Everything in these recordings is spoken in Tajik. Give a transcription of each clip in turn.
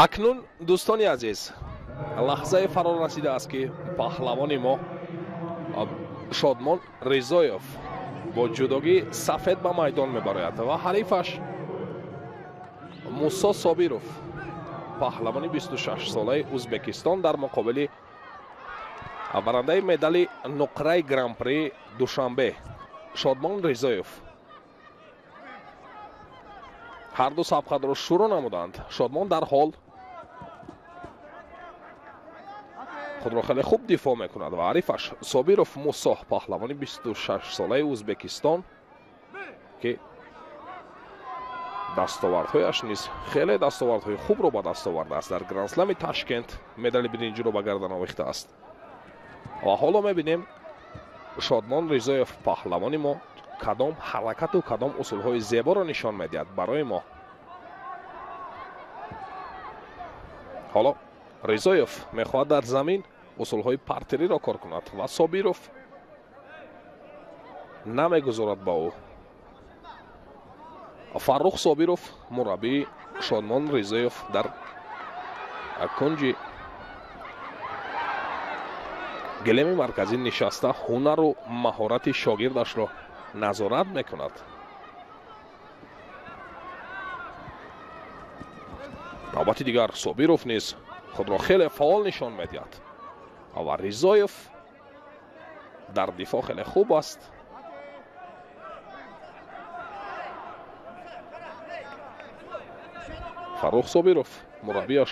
Акнун дӯстони азиз, лаҳзаи фаро расидааст, ки паҳлавони мо Шодмон Ризоев бо ҷудогии сафед ба майдон мебарояд ва ҳарифаш Мусо Собиров, паҳлавони 26-солаи Узбекистон, дар муқобили барандаи медали нуқраи Гран-при Душанбе Шодмон Ризоев. Ҳар ду сабқатро шурӯъ намуданд. Шодмон дар ҳол худро хеле хуб дифоъ мекунад ва ҳарифаш Собиров Мусо, паҳлавони 26-солаи Узбекистон, ки дастовардҳояш низ хеле дастовардҳои хубро ба даст овардааст, дар Грандслами Ташкент медали биринҷиро ба гардан овехтааст. Ва ҳоло мебинем, Шодмон Ризоев паҳлавони мо кадом ҳаракату кадом усулҳои зеборо нишон медиҳад барои мо. Ҳоло Ризоев мехоҳад дар замин усулҳои партериро кор кунад ва Собиров намегузорад ба ӯ. Фаррух Собиров, мураббии Шодмон Ризоев, дар кунҷи гилеми марказӣ нишаста ҳунару маҳорати шогирдашро назорат мекунад. Навбати дигар Собиров низ худро хеле фаъол нишон медиҳад ва Ризоев дар дифоъ хеле хуб аст. Фаррух Собиров, мураббияш,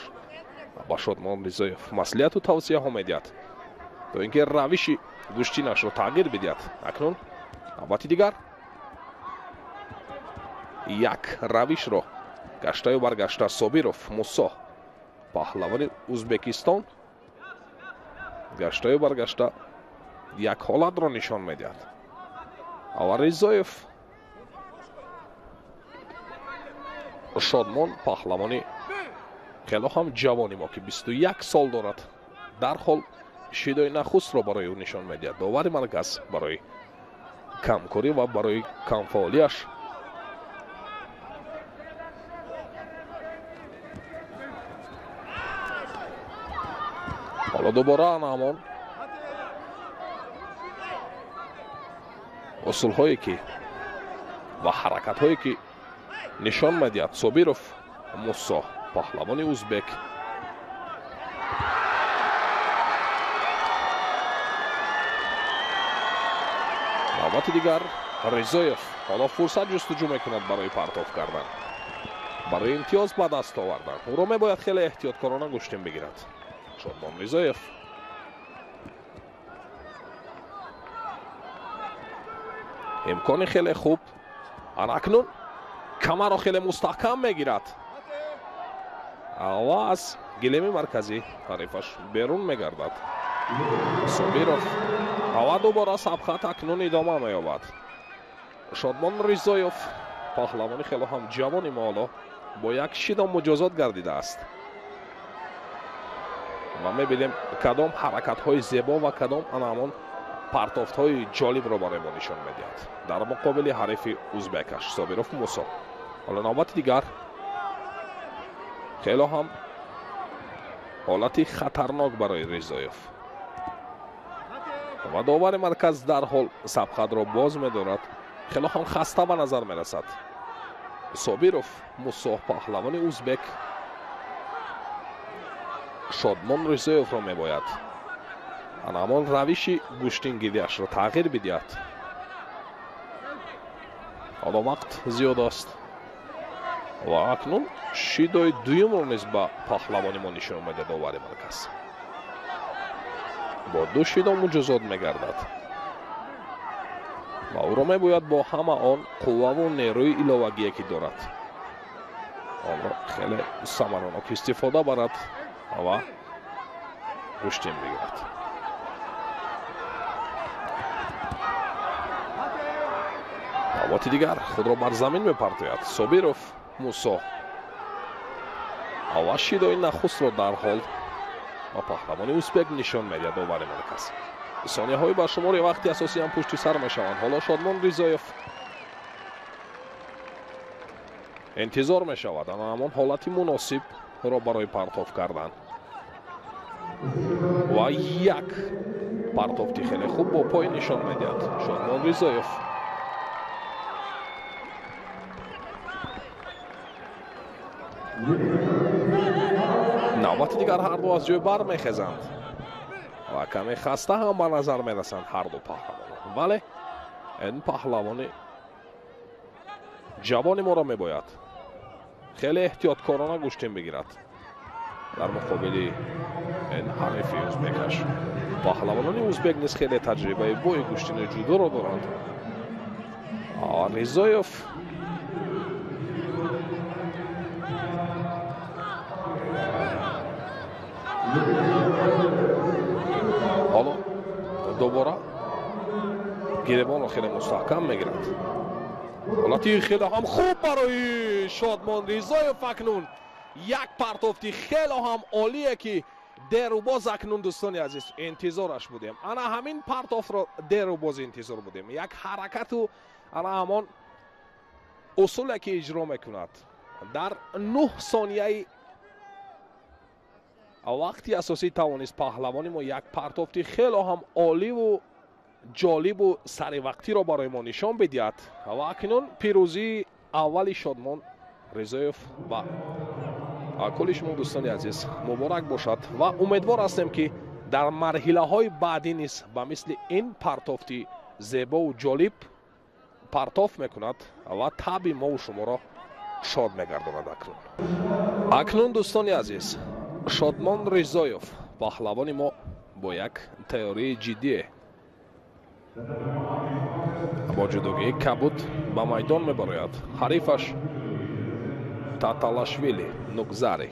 ба Шодмон Ризоев маслиҳату тавсияҳо медиҳад, то ин ки равиши гӯштинашро тағйир бидиҳад. Акнун навбати дигар як равишро гаштаю баргашта Собиров Мусо, паҳлавони Узбекистон, гаштаю баргашта як ҳолатро нишон медиҳад. Ва Ризоев Шодмон, паҳлавони хело ҳам ҷавони мо, ки 21 сол дорад, дарҳол шидои нахустро барои ӯ нишон медиҳад довари марказ барои камкорӣ ва барои камфаъолияш. Ҳоло дубора ана ҳамон усулҳое ки ва ҳаракатҳое ки нишон медиҳад Собиров Мусо, паҳлавони узбек. Навбати дигар Ризоев ҳоло фурсат ҷустуҷӯ мекунад барои партоф кардан, барои имтиёз ба даст овардан. Ӯро мебояд хеле эҳтиёткорона гӯштин бигирад Шодмон Ризоев. Имкони хеле хуб. Ана акнун камарро хеле мустаҳкам мегирад ва аз гилеми марказӣ ҳарифаш берун мегардад Собиров. Ва дубора сабқат акнун идома меёбад. Шодмон Ризоев, паҳлавони хело ҳам ҷавони мо, ҳоло бо як шидо муҷозот гардидааст ва мебинем, кадом ҳаракатҳои зебо ва кадом ана ҳамон партофтҳои ҷолибро барои мо нишон медиҳад дар муқобили ҳарифи узбекаш Собиров Мусо. Ҳоло навбати дигар хело ҳам ҳолати хатарнок барои Ризоев ва довари марказ дарҳол сабқатро боз медорад. Хело ҳам хаста ба назар мерасад Собиров Мусо, паҳлавони узбек. Шодмон Ризоевро мебояд ана ҳамон равиши гӯштингириашро тағйир бидиҳад. Ҳоло вақт зиёд аст ва акнун шидои дуюмро низ ба паҳлавони мо нишон медиҳад довари марказ. Бо ду шидо муҷозот мегардад ва ӯро мебояд бо ҳама он қувваву нерӯи иловагие ки дорад, онро хеле самаранок истифода барад ва гӯштин бигирад. Навбати дигар худро бар замин мепартояд Собиров Мусо ва шидои нахустро дарҳол ба паҳлавони узбек нишон медиҳад довари марказ. Сонияҳои ба шумори вақти асосӣ ҳам пушти сар мешаванд. Ҳоло Шодмон Ризоев интизор мешавад ана ҳамон ҳолати муносиб. ро барои партоф кардан ва як партофти хеле хуб бо пой нишон медиҳад Шодмон Ризоев. Навбати дигар ҳар ду аз ҷой бармехезанд ва каме хаста ҳам ба назар мерасанд ҳар ду паҳлавон, вале ин паҳлавони ҷавони моро мебояд хеле эҳтиёткорона гӯштин бигирад дар муқобили ин ҳарифи ӯзбекаш. Паҳлавонони ӯзбек низ хеле таҷрибаи бои гӯштини ҷудоро доранд. Ризоев ҳоло дубора гиребонро хеле мустаҳкам мегирад. Ҳолати хеле ҳам хуб барои Шодмон Ризоев. Акнун як партофти хеле ҳам олие ки дерубоз акнун дӯстони азиз интизораш будем. Ана ҳамин партофтро дерубоз интизор будем. Як ҳаракату ана ҳамон усуле ки иҷро мекунад дар 9 сонияи вақти асосӣ тавонист паҳлавони мо як партофти хеле ҳам оливу ҷолибу саривақтиро барои мо нишон бидиҳад ва акнун пирӯзии аввали Шодмон Ризоев ба кулли шумо дӯстони азиз муборак бошад ва умедвор ҳастем ки дар марҳилаҳои баъдӣ низ ба мисли ин партофти зебову ҷолиб партоф мекунад ва таби мову шуморо шод мегардонад. Акнун дӯстони азиз, Шодмон Ризоев паҳлавони мо бо як тайёрии ҷиддие бо ҷудогии кабуд ба майдон мебарояд. Ҳарифаш Таталашвили Нукзари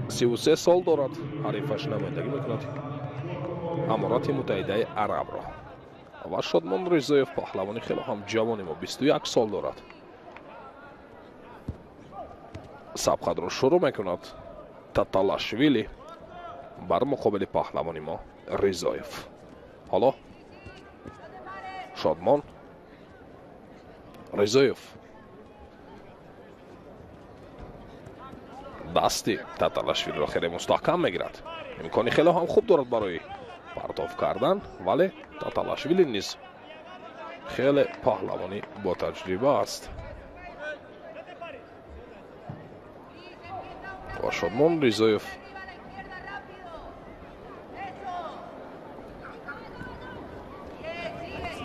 33 сол дорад. Ҳарифаш намояндагӣ мекунад Аморати Муттаҳидаи Арабро ва Шодмон Ризоев паҳлавони хеле ҳам ҷавони мо 21 сол дорад. Сабқатро шурӯъ мекунад Таталашвили бар муқобили паҳлавони мо Ризоев. Ҳоло Шодмон Ризоев дасти Таталашвилиро хеле мустаҳкам мегирад. Имкони хеле ҳам хуб дорад барои партоф кардан, вале Таталашвили низ хеле паҳлавонӣ ботаҷриба аст. Ва Шодмон Ризоев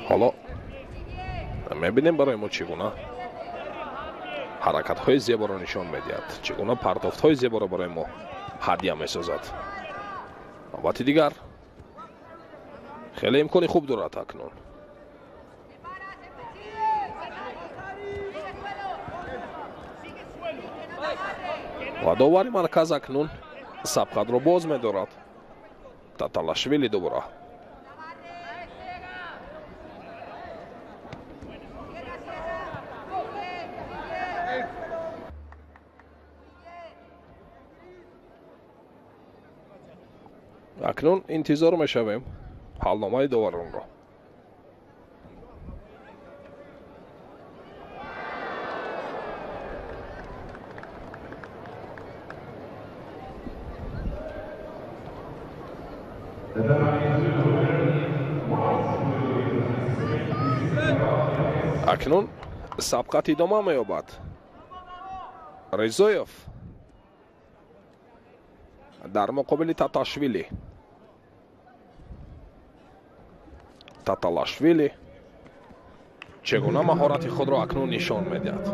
ҳоло мебинем барои мо чӣ гуна ҳаракатҳои зеборо нишон медиҳад, чӣ гуна партофтҳои зеборо барои мо ҳадя месозад. Навбати дигар хеле имкони хуб дорад акнун. Ва довари марказ акнун сабқатро боз медорад. Таталашвили дубора акнун интизор мешавем ҳалномаи доваронро. Акнун сабқат идома меёбад. Ризоев дар муқобили Таташвили. Таталашвили чӣ гуна маҳорати худро акнун нишон медиҳад.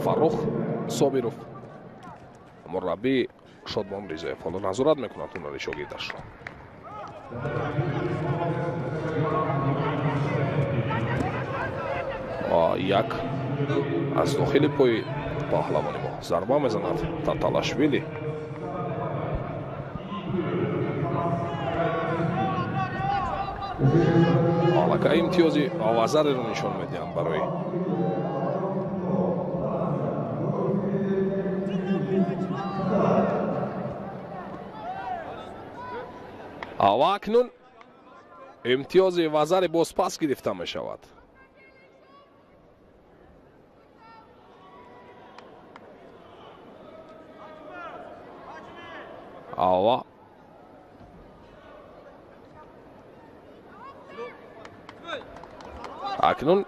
Фаррух Собиров мураббии Шодмон Ризоев ҳоло назорат мекунад ҳунари шогирдашро. Як аз дохили пои паҳлавони мо зарба мезанад Таталашвили. Аллакай имтиёзи вазареро нишон медиҳанд барои ва акнун имтиёзи вазаре бозпас гирифта мешавад. Ва акнун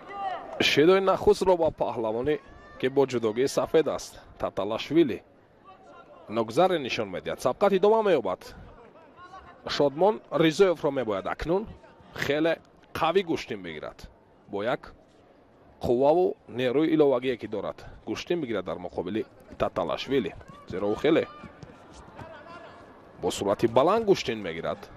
шидои нахустро ба паҳлавоне ки бо ҷудогии сафед аст, Таталашвили ногзаре нишон медиҳад. Сабқат идома меёбад. Шодмон Ризоевро мебояд акнун хеле қавӣ гӯштин бигирад, бо як қувваву нерӯи иловагие ки дорад гӯштин бигирад дар муқобили Таталашвили, зеро ӯ хеле бо суръати баланд гӯштин мегирад.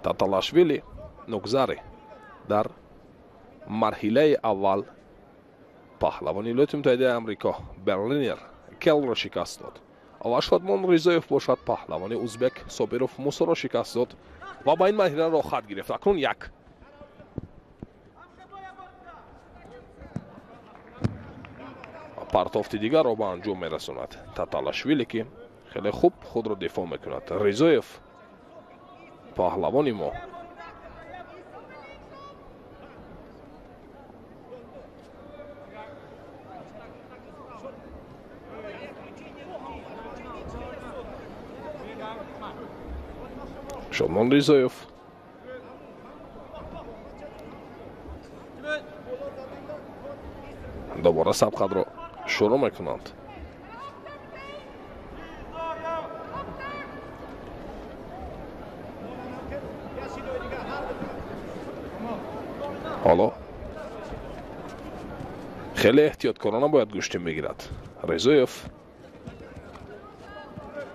Таталашвили ногзаре дар марҳилаи аввал паҳлавони Иёлоти Муттаҳидаи Амрико Берлинер Келро шикаст дод ва Шодмон Ризоев бошад паҳлавони узбек Собиров Мусоро шикаст дод ва ба ин марҳила роҳхат гирифт. Акнун як партофти дигарро ба анҷом мерасонад Таталашвили, ки хеле хуб худро дифоъ мекунад. Ризоев паҳлавони мо Шодмон Ризоев дубора сабқатро шурӯъ мекунанд. Ҳоло хеле эҳтиёткорона бояд гӯштин бигирад Ризоев,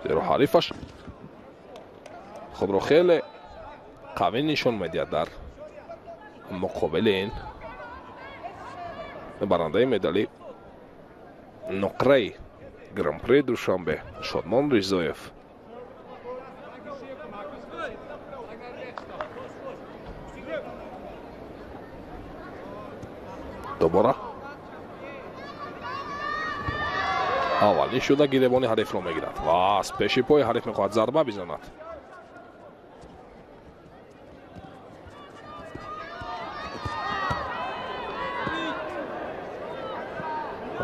зеро ҳарифаш худро хеле қавӣ нишон медиҳад дар муқобили ин барандаи медали нуқраи Гран-при Душанбе Шодмон Ризоев. Дубора аввалин шуда гиребони ҳарифро мегирад ва аз пеши пои ҳариф мехоҳад зарба бизанад.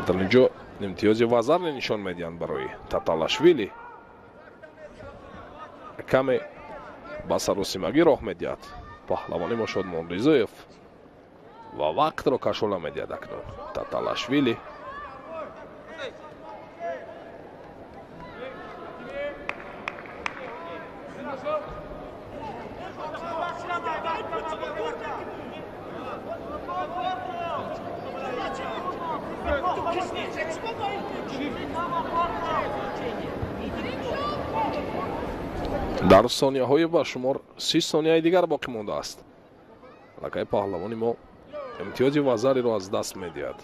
Дар инҷо имтиёзи вазарне нишон медиҳанд барои Таталашвили. Каме ба саросимагӣ роҳ медиҳад паҳлавони мо Шодмон Ризоев ва вақтро кашола медиҳад акнун Таталашвили. Дар сонияҳои ба шумор 30 сонияи дигар боқӣ мондааст. Аллакай паҳлавони мо имтиёзи вазариро аз даст медиҳад.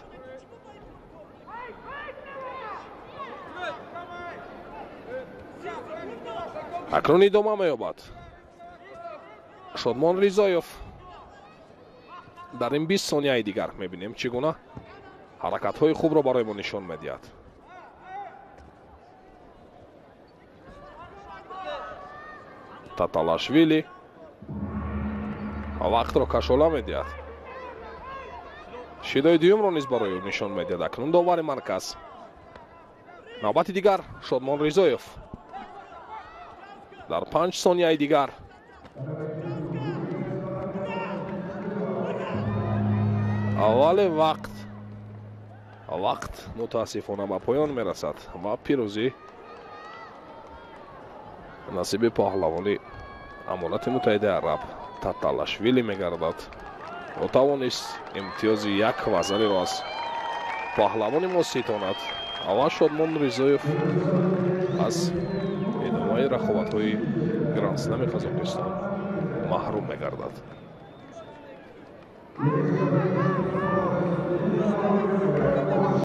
Акнун идома меёбад. Шодмон Ризоев дар ин 20 сонияи дигар мебинем чӣ гуна ҳаракатҳои хубро барои мо нишон медиҳад. Таталашвили вақтро кашола медиҳад. Шидои дуюмро низ барои ӯ нишон медиҳад акнун довари марказ. Навбати дигар Шодмон Ризоев дар 5 сонияи дигар. Аввали вақт мутаассифона ба поён мерасад ва пирӯзӣ насиби паҳлавони Аморати Муттаҳидаи Араб Таталашвили мегардад. Ӯ тавонист имтиёзи як вазариро аз паҳлавони мо ситонад ва Шодмон Ризоев аз идомаи рақобатҳои Гранд-слами Қазоқистон маҳрум мегардад.